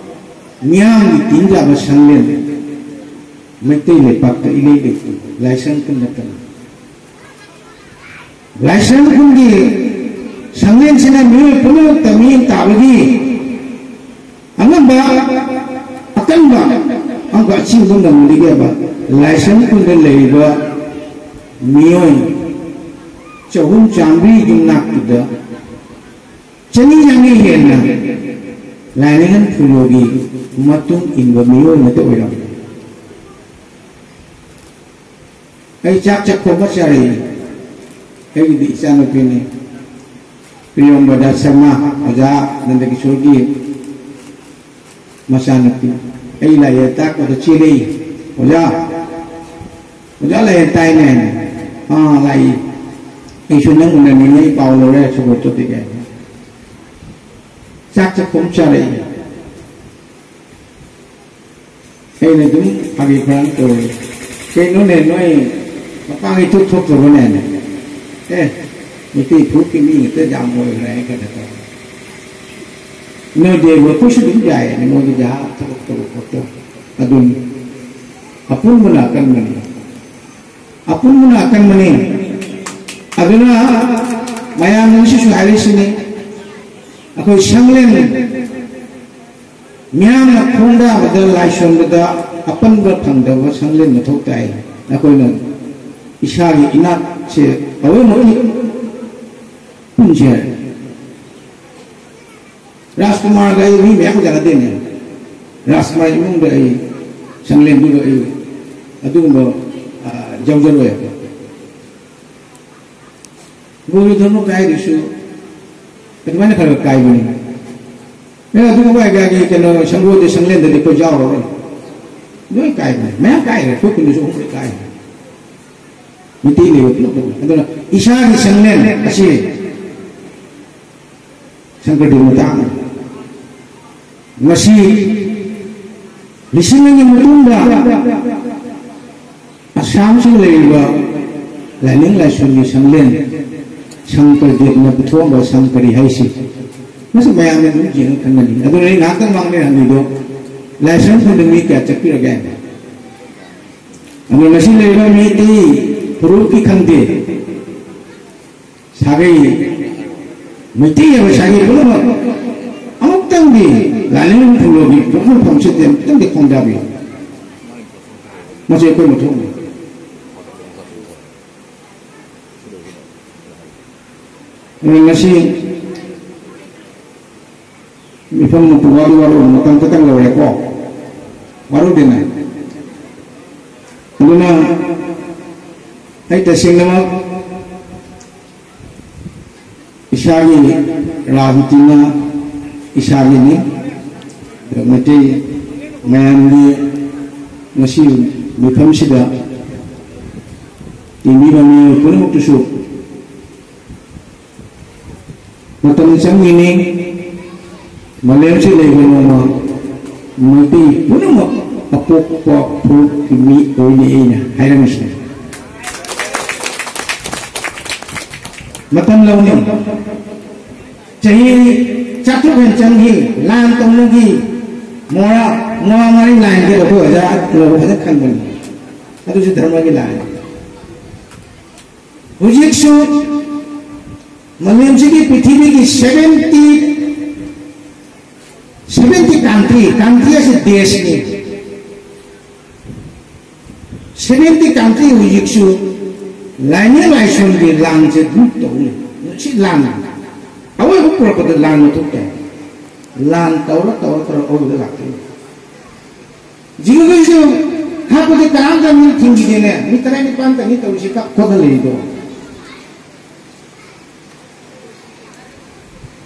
ꯃꯤꯌꯥꯝꯒꯤ ꯇꯤꯟꯖꯕ ꯁꯪꯂꯦꯟ ꯃꯩꯇꯩ ꯂꯩꯄꯥꯛꯇ ꯏꯂꯩ ꯂꯩꯇꯦ, ꯂꯥꯏꯁꯪ ꯈꯨꯟ ꯅꯠꯇꯅ꯫ ꯂꯥꯏꯁꯪ ꯈꯨꯟꯒꯤ ꯁꯪꯂꯦꯟꯁꯤꯅ ꯃꯤꯑꯣꯏ ꯄꯨꯝꯅꯃꯛꯇ ꯃꯤꯠꯌꯦꯡ ꯇꯥꯕꯒꯤ ꯑꯉꯝꯕ, ꯑꯀꯟꯕ, ꯑꯃꯒ ꯑꯆꯤꯡꯕ ꯉꯝꯂꯤꯒꯦꯕ ꯂꯥꯏꯁꯪ ꯈꯨꯟꯗ ꯂꯩꯔꯤꯕ ꯃꯤꯑꯣꯏ ꯆꯍꯨꯝ ꯆꯥꯝꯃꯔꯤ ꯌꯨꯝꯅꯥꯛꯇꯨꯗ ꯆꯅꯤ ꯌꯥꯡꯈꯩ ꯍꯦꯟꯅ ꯂꯥꯏꯅꯤꯡꯊꯧ ꯐꯨꯔꯨꯞꯀꯤ ꯃꯇꯨꯡ ꯏꯟꯕ ꯃꯤꯑꯣꯏ ꯑꯃꯠꯇ ꯑꯣꯏꯔꯝꯃꯤ꯫ ꯑꯩ ꯆꯥꯛ ꯆꯥꯛꯈꯣꯝ ꯑꯃ ꯆꯥꯔꯛꯏ꯫ ꯑꯩꯒꯤꯗꯤ ꯏꯆꯥꯅꯨꯄꯤꯅꯤ꯫ ꯄ꯭ꯔꯤꯌꯣꯝꯕꯗꯥ ꯁꯔꯃ, ꯑꯣꯖꯥ ꯅꯟꯗꯀꯤꯁꯣꯔꯒꯤ ꯃꯆꯥꯅꯨꯄꯤ꯫ ꯑꯩ ꯂꯥꯏꯔꯤꯛ ꯇꯥꯛꯄꯗ ꯆꯦꯜꯂꯛꯏ꯫ "ꯑꯣꯖꯥ, ꯑꯣꯖꯥ ꯂꯥꯏꯔꯤꯛ ꯇꯥꯏꯅꯦ?" "ꯑꯥ, ꯂꯥꯛꯏ꯫ ꯑꯩꯁꯨ ꯅꯪ ꯎꯅꯅꯤꯡꯉꯦ, ꯑꯩ ꯄꯥꯎ ꯂꯧꯔꯦ ꯁꯨꯕꯣꯠꯇꯨꯗꯒꯤ"꯫ ꯆꯥꯛ ꯆꯥꯛꯈꯣꯝ ꯆꯥꯔꯛꯏ꯫ ꯑꯩꯅ ꯑꯗꯨꯝ ꯐꯥꯒꯤ ꯐꯔꯥꯡ ꯇꯧꯔꯦ꯫ "ꯀꯩꯅꯣꯅꯦ, ꯅꯣꯏ ꯃꯄꯥꯡ ꯏꯊꯣꯛ ꯊꯣꯛꯇ꯭ꯔꯕꯅꯦ?" "ꯑꯦ, ꯃꯩꯇꯩ ꯐꯨꯔꯨꯞꯀꯤ ꯃꯤ ꯉꯥꯛꯇ ꯌꯥꯝ ꯑꯣꯏꯈ꯭ꯔꯦ" ꯍꯥꯏꯅ ꯇꯧꯔꯦ꯫ "ꯅꯣꯏꯗꯤ ꯑꯩꯈꯣꯏꯁꯨ ꯑꯗꯨꯝ ꯌꯥꯏꯌꯦ, ꯃꯣꯏꯒꯤ ꯖꯍꯥ ꯊꯕꯛ ꯇꯧꯕ ꯈꯣꯠꯄ ꯑꯗꯨꯝ ꯑꯄꯨꯟꯕꯅ ꯑꯀꯟꯕꯅꯤ, ꯑꯄꯨꯟꯕꯅ ꯑꯀꯟꯕꯅꯤ꯫ ꯑꯗꯨꯅ ꯃꯌꯥꯝꯅ ꯉꯁꯤꯁꯨ ꯍꯥꯏꯔꯤꯁꯤꯅꯤ, ꯑꯩꯈꯣꯏ ꯁꯪꯂꯦꯟ ꯃꯤꯌꯥꯝꯅ ꯈꯣꯡꯗꯥꯕꯗ, ꯂꯥꯏꯁꯣꯟꯕꯗ ꯑꯄꯟꯕ ꯐꯪꯗꯕ ꯁꯪꯂꯦꯟ ꯃꯊꯧ ꯇꯥꯏ꯫ ꯑꯩꯈꯣꯏꯅ ꯏꯁꯥꯒꯤ ꯏꯅꯥꯠꯁꯦ ꯑꯋꯦꯃꯛꯀꯤ ꯄꯨꯟꯁꯦ ꯍꯥꯏ꯫ ꯔꯥꯖꯀꯨꯃꯥꯔꯒ ꯑꯩ ꯃꯤ ꯃꯌꯥꯝ ꯎꯅꯗꯦꯅꯦ꯫ ꯔꯥꯖꯀꯨꯃꯥꯔ ꯏꯃꯨꯡꯗ ꯑꯩ, ꯁꯪꯂꯦꯟꯗꯨꯒ ꯑꯩ ꯑꯗꯨꯒꯨꯝꯕ, ꯑ, ꯌꯥꯎꯖꯔꯣꯏ꯫ ꯒꯣꯔꯨ ꯙꯔꯃ ꯀꯥꯏꯗꯨꯁꯨ ꯑꯗꯨꯃꯥꯏꯅ ꯈꯔ ꯈꯔ ꯀꯥꯏꯕꯅꯤ꯫ ꯑꯦ, ꯑꯗꯨꯒꯨꯝꯕ ꯑꯥꯏꯗꯤꯌꯥꯒꯤ ꯀꯩꯅꯣ ꯁꯪꯒꯣꯏꯗ, ꯁꯪꯂꯦꯟꯗꯗꯤ ꯑꯩꯈꯣꯏ ꯌꯥꯎꯔꯔꯣꯏ꯫ ꯂꯣꯏ ꯀꯥꯏꯕꯅꯤ꯫ ꯃꯌꯥꯝ ꯀꯥꯏꯈ꯭ꯔꯦ꯫ ꯑꯩꯈꯣꯏ ꯈꯨꯟꯗꯁꯨ ꯑꯍꯨꯝ ꯂꯣꯏ ꯀꯥꯏꯈ꯭ꯔꯦ꯫ ꯃꯩꯇꯩ ꯂꯩꯕ ꯄꯨꯂꯞ ꯄꯨꯂꯞ꯫ ꯑꯗꯨꯅ ꯏꯁꯥꯒꯤ ꯁꯪꯂꯦꯟ ꯑꯁꯤ ꯁꯪꯀꯔꯗꯦꯕ ꯃꯇꯥꯡ꯫ ꯉꯁꯤ ꯂꯤꯁꯤꯡ ꯑꯅꯤꯒꯤ ꯃꯇꯨꯡꯗ ꯑꯁꯥꯝꯁꯤꯡ ꯂꯩꯔꯤꯕ ꯂꯥꯏꯅꯤꯡ ꯂꯥꯏꯁꯣꯟꯒꯤ ꯁꯪꯂꯦꯟ ꯁꯪꯀꯔꯗꯦꯕꯅ ꯄꯨꯊꯣꯛꯑꯝꯕ ꯁꯪꯀꯔꯤ ꯍꯥꯏꯁꯤ ꯃꯁꯤ ꯃꯌꯥꯝꯅ ꯑꯗꯨꯝ ꯌꯦꯡꯉ ꯈꯪꯒꯅꯤ꯫ ꯑꯗꯨꯅ ꯑꯩ ꯉꯥꯏꯍꯥꯛꯇꯪ ꯃꯥꯡꯂꯦ ꯍꯪꯉꯤꯗꯣ, ꯂꯥꯏꯁ꯭ꯔꯝ ꯈꯨꯟꯗ ꯃꯤ ꯀꯌꯥ ꯆꯠꯄꯤꯔꯒꯦ? ꯑꯗꯨ ꯉꯁꯤ ꯂꯩꯔꯤꯕ ꯃꯩꯇꯩ ꯐꯨꯔꯨꯞꯀꯤ ꯈꯪꯗꯦ, ꯁꯥꯒꯩ, ꯃꯩꯇꯩ ꯍꯥꯏꯕ ꯁꯥꯒꯩ ꯄꯨꯝꯅꯃꯛ ꯑꯃꯨꯛꯇꯪꯗꯤ ꯂꯥꯏꯅꯤꯡ ꯐꯨꯔꯨꯞꯀꯤ ꯄꯣꯛꯅꯐꯝꯁꯤꯗ ꯑꯃꯨꯛꯇꯪꯗꯤ ꯈꯣꯡꯗꯥꯕꯤꯌꯨ꯫ ꯃꯁꯤ ꯑꯩꯈꯣꯏ ꯃꯊꯧꯅꯤ꯫ ꯑꯗꯨꯅ ꯉꯁꯤ ꯃꯤꯐꯝ ꯃꯄꯨ ꯋꯥꯔꯤ ꯋꯥꯔꯣꯜ ꯃꯇꯝ ꯈꯤꯇꯪ ꯂꯧꯔꯦꯀꯣ, ꯋꯥꯔꯧꯗꯦꯅ꯫ ꯑꯗꯨꯅ ꯑꯩ ꯇꯁꯦꯡꯅꯃꯛ ꯏꯁꯥꯒꯤ ꯔꯥꯖꯅꯤꯇꯤꯅ ꯏꯁꯥꯒꯤꯅꯤ꯫ ꯑꯗꯣ ꯃꯩꯇꯩ ꯃꯌꯥꯝꯒꯤ ꯉꯁꯤ ꯃꯤꯐꯝꯁꯤꯗ ꯇꯤꯟꯕꯤꯕ ꯃꯤꯑꯣꯏ ꯄꯨꯝꯅꯃꯛꯇꯨꯁꯨ ꯃꯇꯝ ꯆꯪꯉꯤꯅꯤ꯫ ꯃꯥꯂꯦꯝꯁꯤ ꯂꯩꯕ ꯅꯣꯡꯃ ꯃꯩꯇꯩ ꯄꯨꯝꯅꯃꯛ ꯑꯄꯣꯛꯄ ꯐꯨꯔꯨꯞꯀꯤ ꯃꯤ ꯑꯣꯏꯅꯤ ꯑꯩꯅ ꯍꯥꯏꯔꯝꯃꯤꯁꯤꯅꯤ꯫ ꯃꯇꯝ ꯂꯧꯅꯤ꯫ ꯆꯍꯤ ꯆꯥꯇ꯭ꯔꯨꯛ ꯍꯦꯟ ꯆꯪꯈꯤ, ꯂꯥꯟ ꯇꯧꯅꯈꯤ, ꯃꯣꯔꯥ, ꯃꯣꯔꯥ ꯃꯔꯤ ꯂꯥꯟꯒꯤ ꯑꯩꯈꯣꯏ ꯑꯣꯖꯥ ꯂꯧꯕ ꯐꯖꯅ ꯈꯪꯕꯅꯤ꯫ ꯑꯗꯨꯁꯨ ꯙꯔꯃꯒꯤ ꯂꯥꯟꯅꯤ꯫ ꯍꯧꯖꯤꯛꯁꯨ ꯃꯥꯂꯦꯝꯁꯤꯒꯤ ꯄ꯭ꯔꯤꯊꯤꯕꯤꯒꯤ seventy, seventy country, country ꯑꯁꯤ ꯗꯦꯁꯅꯤ꯫ Seventy country ꯍꯧꯖꯤꯛꯁꯨ ꯂꯥꯏꯅꯤꯡ ꯂꯥꯏꯁꯣꯟꯒꯤ ꯂꯥꯟꯁꯦ ꯑꯗꯨꯝ ꯇꯧꯔꯤ꯫ ꯁꯤ ꯂꯥꯟ ꯑꯋꯣꯏꯕ ꯄꯨꯔꯛꯄꯗ ꯂꯥꯟ ꯃꯊꯧ ꯇꯥꯏ꯫ ꯂꯥꯟ ꯇꯧꯔ ꯇꯧꯔ ꯇꯧꯔ ꯑꯋꯣꯏꯕꯗ ꯂꯥꯛꯇꯣꯏꯅꯤ꯫ ꯖꯤꯕꯈꯩꯁꯨ ꯍꯥꯠꯄꯗꯤ ꯀꯅꯥꯝꯇ ꯃꯤ ꯊꯤꯡꯈꯤꯗꯦꯅꯦ꯫ ꯃꯤ ꯇꯔꯦꯠ ꯅꯤꯄꯥꯟ ꯇꯅꯤ ꯇꯧꯔꯤꯁꯦ ꯀꯞ ꯈꯣꯠꯅ ꯂꯩꯔꯤꯗꯣ꯫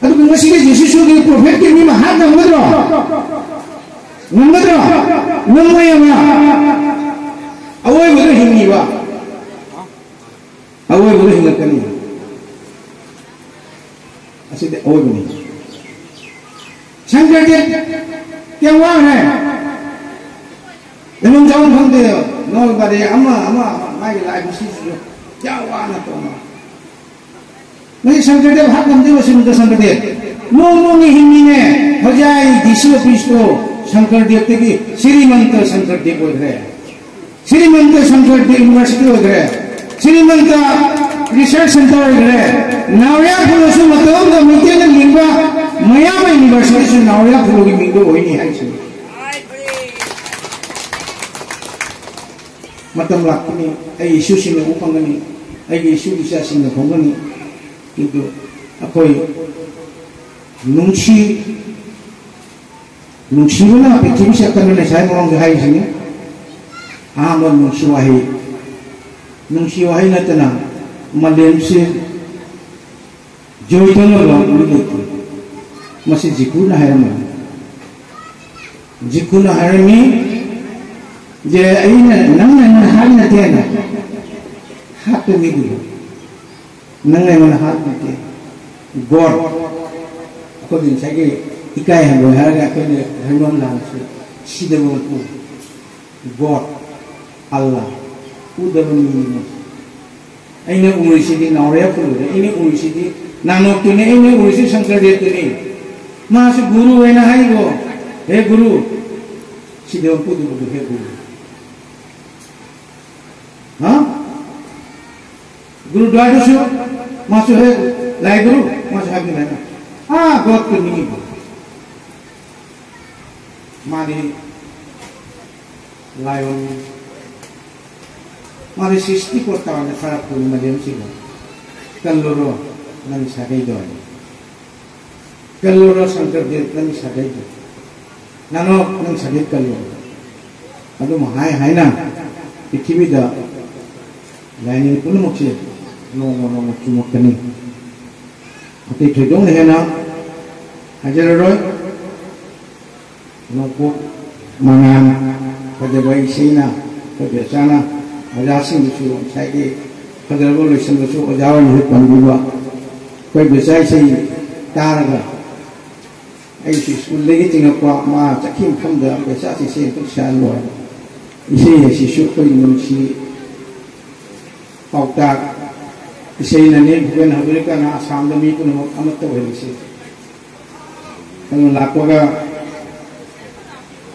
ꯑꯗꯨꯒ ꯉꯁꯤꯒꯤ ꯖꯤꯁꯨꯒꯤ ꯄ꯭ꯔꯣꯐꯦꯠꯀꯤ ꯃꯤ ꯑꯃ ꯍꯥꯠ ꯉꯝꯒꯗ꯭ꯔꯣ? ꯉꯝꯒꯗ꯭ꯔꯣ? ꯉꯝꯃꯣꯏ ꯑꯃ꯫ ꯑꯋꯣꯏꯕꯗ ꯍꯤꯡꯉꯤꯕ꯫ ꯑꯋꯣꯏꯕꯗ ꯍꯤꯡꯉꯛꯀꯅꯤ꯫ ꯑꯁꯤꯗꯤ ꯑꯋꯣꯏꯕꯅꯤ꯫ ꯁꯪꯀꯔꯗꯦꯕ ꯀꯌꯥꯝ ꯋꯥꯈ꯭ꯔꯦ? ꯂꯩꯐꯝ ꯆꯥꯐꯝ ꯈꯪꯗꯦ꯫ ꯅꯣꯡ ꯀꯔꯤ ꯑꯃ ꯑꯃ ꯑꯃ ꯃꯥꯒꯤ ꯂꯥꯏꯕꯨ ꯁꯤꯁꯤꯁꯨ ꯀꯌꯥ ꯋꯥꯅ ꯇꯣꯡꯕ꯫ ꯃꯁꯤ ꯁꯪꯀꯔꯗꯦꯕ ꯍꯥꯠ ꯉꯝꯗꯦꯕ ꯁ꯭ꯔꯤꯃꯟꯇ ꯁꯪꯀꯔꯗꯦꯕ꯫ ꯅꯣꯡ ꯅꯣꯡꯒꯤ ꯍꯤꯡꯉꯤꯅꯦ꯫ ꯍꯧꯖꯤꯛ ꯑꯩ ꯗꯤ ꯁꯤ ꯑꯣꯐꯤꯁꯇꯣ ꯁꯪꯀꯔꯗꯦꯕꯇꯒꯤ ꯁ꯭ꯔꯤꯃꯟꯇ ꯁꯪꯀꯔꯗꯦꯕ ꯑꯣꯏꯈ꯭ꯔꯦ꯫ ꯁ꯭ꯔꯤꯃꯟꯇ ꯁꯪꯀꯔꯗꯦꯕ ꯌꯨꯅꯤꯚꯔꯁꯤꯇꯤ ꯑꯣꯏꯈ꯭ꯔꯦ꯫ ꯁ꯭ꯔꯤꯃꯟꯇ ꯔꯤꯁꯔꯁ ꯁꯦꯟꯇꯔ ꯑꯣꯏꯈ꯭ꯔꯦ꯫ ꯅꯥꯎꯔꯤꯌꯥ ꯈꯨꯜꯂꯁꯨ ꯃꯇꯝ ꯑꯃꯗ ꯃꯩꯇꯩꯅ ꯂꯤꯡꯕ ꯃꯌꯥꯝ ꯌꯨꯅꯤꯚꯔꯁꯤꯇꯤꯁꯨ ꯅꯥꯎꯔꯤꯌꯥ ꯈꯨꯜꯒꯤ ꯃꯤꯡꯗ ꯑꯣꯏꯅꯤ ꯍꯥꯏꯁꯤꯅꯤ꯫ ꯃꯇꯝ ꯂꯥꯛꯀꯅꯤ, ꯑꯩ ꯏꯁꯨꯁꯤꯡꯅ ꯎꯕ ꯐꯪꯒꯅꯤ, ꯑꯩꯒꯤ ꯏꯁꯨ ꯏꯆꯥꯁꯤꯡꯅ ꯐꯪꯒꯅꯤ꯫ ꯑꯗꯨ ꯑꯩꯈꯣꯏ ꯅꯨꯡꯁꯤ, ꯅꯨꯡꯁꯤꯕꯅ ꯄ꯭ꯔꯤꯊꯤꯕꯤꯁꯦ ꯑꯀꯟꯕ ꯅꯦꯁꯥꯒꯤ ꯃꯑꯣꯡꯗ ꯍꯥꯏꯔꯤꯁꯤꯅꯤ꯫ ꯑꯍꯥꯟꯕ ꯅꯨꯡꯁꯤ ꯋꯥꯍꯩ, ꯅꯨꯡꯁꯤ ꯋꯥꯍꯩ ꯅꯠꯇꯅ ꯃꯥꯂꯦꯝꯁꯤ ꯖꯣꯏ ꯇꯧꯅꯕ ꯃꯤ ꯂꯩꯇꯦ꯫ ꯃꯁꯤ ꯖꯤꯀꯨꯅ ꯍꯥꯏꯔꯝꯕꯅꯤ꯫ ꯖꯤꯀꯨꯅ ꯍꯥꯏꯔꯝꯃꯤ, "ꯖꯦ, ꯑꯩꯅ, ꯅꯪꯅ ꯑꯩꯉꯣꯟꯗ ꯍꯥꯠ ꯅꯠꯇꯦꯅ ꯍꯥꯠꯄ ꯃꯤꯗꯨꯕꯨ ꯅꯪꯅ ꯑꯩꯉꯣꯟꯗ ꯍꯥꯠ ꯅꯠꯇꯦ꯫ ꯒꯣꯗ, ꯑꯩꯈꯣꯏꯒꯤ ꯉꯁꯥꯏꯒꯤ ꯏꯀꯥꯏ ꯍꯪꯒꯣꯏ ꯍꯥꯏꯔꯒ ꯑꯩꯈꯣꯏꯅ ꯍꯪꯒꯣꯏ ꯂꯥꯡꯕꯁꯤ ꯁꯤꯗꯕ ꯃꯄꯨ꯫ ꯒꯣꯗ, ꯑꯜꯂꯥ, ꯎꯗꯕ ꯃꯤꯅꯤ꯫ ꯑꯩꯅ ꯎꯔꯤꯁꯤꯗꯤ ꯅꯥꯎꯔꯦꯞ ꯎꯔꯦ, ꯑꯩꯅ ꯎꯔꯤꯁꯤꯗꯤ ꯅꯥꯅꯣꯛꯇꯨꯅꯤ, ꯑꯩꯅ ꯎꯔꯤꯁꯤ ꯁꯪꯀꯔꯗꯦꯕꯇꯨꯅꯤ꯫ ꯃꯥꯁꯨ ꯒꯨꯔꯨ ꯍꯥꯏꯅ ꯍꯥꯏꯔꯤꯕꯣ, ꯍꯦ ꯒꯨꯔꯨ, ꯁꯤꯗꯕ ꯃꯄꯨꯗꯨꯕꯨ ꯍꯦ ꯒꯨꯔꯨ꯫ ꯍꯥ? ꯒꯨꯔꯨꯗ꯭ꯋꯥꯔꯗꯁꯨ ꯃꯥꯁꯨ ꯍꯦ ꯂꯥꯏ ꯒꯨꯔꯨ, ꯃꯥꯁꯨ ꯍꯥꯏꯕꯅꯤ ꯂꯥꯏ꯫ ꯑꯥ, ꯒꯣꯗꯇꯨ ꯅꯤꯡꯉꯤꯕ꯫ ꯃꯥꯗꯤ ꯂꯥꯏꯑꯣꯟ, ꯃꯥꯗꯤ ꯁ꯭ꯔꯤꯁꯇꯤ ꯀꯣꯔꯇꯥꯅ ꯈꯔ ꯄꯨꯔꯤ ꯃꯥꯂꯦꯝꯁꯤꯕꯨ꯫ ꯀꯜꯂꯨꯔꯣ ꯅꯪ ꯁꯥꯒꯩꯗꯣ꯫ ꯀꯜꯂꯨꯔꯣ ꯁꯪꯀꯔꯗꯦꯕ ꯅꯪ ꯁꯥꯒꯩꯗꯣ꯫ ꯅꯥꯅꯣ ꯅꯪ ꯁꯥꯒꯩ ꯀꯜꯂꯨꯔꯣ꯫ ꯑꯗꯨꯝ ꯍꯥꯏ ꯍꯥꯏꯅ ꯄ꯭ꯔꯤꯊꯤꯕꯤꯗ ꯂꯥꯏꯅꯤꯡ ꯄꯨꯝꯅꯃꯛꯁꯦ ꯅꯣꯡꯃ ꯅꯣꯡꯃ ꯆꯨꯝꯃꯛꯀꯅꯤ꯫ ꯑꯇꯩ ꯊꯣꯏꯗꯣꯛꯅ ꯍꯦꯟꯅ ꯍꯥꯏꯖꯔꯔꯣꯏ꯫ ꯅꯣꯡꯄꯣꯛ ꯃꯉꯥꯜ ꯐꯖꯕ ꯏꯁꯩꯅ ꯑꯩꯈꯣꯏ ꯕꯦꯆꯥꯅ ꯑꯣꯖꯥꯁꯤꯡꯗꯁꯨ ꯉꯁꯥꯏꯒꯤ ꯐꯖꯔꯕ ꯂꯣꯏꯁꯤꯟꯕꯁꯨ ꯑꯣꯖꯥ ꯑꯣꯏꯅꯁꯨ ꯄꯟꯕꯤꯕ ꯑꯩꯈꯣꯏ ꯕꯦꯆꯥ ꯏꯁꯩ ꯇꯥꯔꯒ ꯑꯩꯁꯨ ꯁ꯭ꯀꯨꯜꯗꯒꯤ ꯆꯤꯡꯉꯛꯄ, ꯃꯥ ꯆꯠꯈꯤꯕ ꯃꯐꯝꯗ ꯄꯩꯁꯥꯁꯤ ꯁꯦꯝ ꯈꯛ ꯁꯥꯍꯜꯂꯣꯏ꯫ ꯏꯁꯩ ꯍꯥꯏꯁꯤꯁꯨ ꯑꯩꯈꯣꯏ ꯅꯨꯡꯁꯤ ꯄꯥꯎꯇꯥꯛ ꯏꯁꯩꯅꯅꯤ꯫ ꯚꯨꯄꯦꯟ ꯍꯖꯔꯤꯀꯥꯅ ꯑꯁꯥꯝꯗ ꯃꯤ ꯄꯨꯝꯅꯃꯛ ꯑꯃꯠꯇ ꯑꯣꯏꯍꯜꯂꯤꯁꯤ꯫ ꯑꯗꯨꯅ ꯂꯥꯛꯄꯒ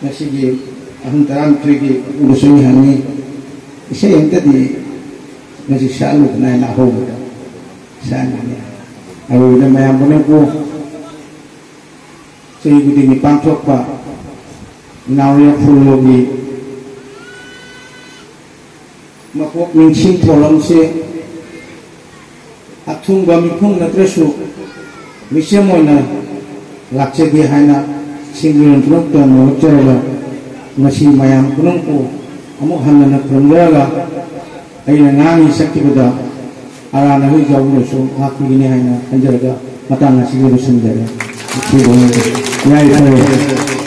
ꯉꯁꯤꯒꯤ ꯑꯍꯨꯝ ꯇꯔꯥꯅꯤꯊꯣꯏꯒꯤ ꯎꯔꯁꯨ ꯍꯪꯉꯤ꯫ ꯏꯁꯩ ꯑꯝꯇꯗꯤ ꯉꯁꯤ ꯁꯛꯍꯜꯂꯨꯗꯅ ꯍꯥꯏꯅ ꯑꯍꯧꯕꯗ ꯁꯛꯍꯟꯒꯅꯤ꯫ ꯑꯔꯣꯏꯕꯗ ꯃꯌꯥꯝ ꯄꯨꯝꯅꯃꯛꯄꯨ ꯆꯍꯤ ꯈꯨꯗꯤꯡꯒꯤ ꯄꯥꯡꯊꯣꯛꯄ ꯅꯥꯎꯔꯦꯝ ꯐꯨꯔꯨꯒꯤ ꯃꯄꯣꯛ ꯅꯤꯡꯁꯤꯡ ꯊꯧꯔꯝꯁꯤ ꯑꯊꯨꯡꯕ ꯃꯤꯐꯝ ꯅꯠꯇ꯭ꯔꯁꯨ ꯃꯤꯆꯝ ꯑꯣꯏꯅ ꯂꯥꯛꯆꯒꯦ ꯍꯥꯏꯅ ꯁꯤꯡꯒꯤꯔꯣꯟ ꯄꯨꯝꯅꯃꯛꯇ ꯅꯣꯛꯆꯔꯒ ꯉꯁꯤ ꯃꯌꯥꯝ ꯄꯨꯝꯅꯃꯛꯄꯨ ꯑꯃꯨꯛ ꯍꯟꯅ ꯈꯨꯔꯨꯝꯖꯔꯒ ꯑꯩꯅ ꯉꯥꯡꯉꯤ ꯁꯛꯈꯤꯕꯗ ꯑꯔꯥꯟꯕ ꯍꯩ ꯌꯥꯎꯕꯤꯔꯁꯨ ꯉꯥꯛꯄꯤꯒꯅꯤ ꯍꯥꯏꯅ ꯈꯟꯖꯔꯒ ꯃꯇꯥꯡ ꯑꯁꯤꯗ ꯂꯣꯏꯁꯤꯟꯖꯔꯦ꯫ ꯌꯥꯏꯐꯔꯦ꯫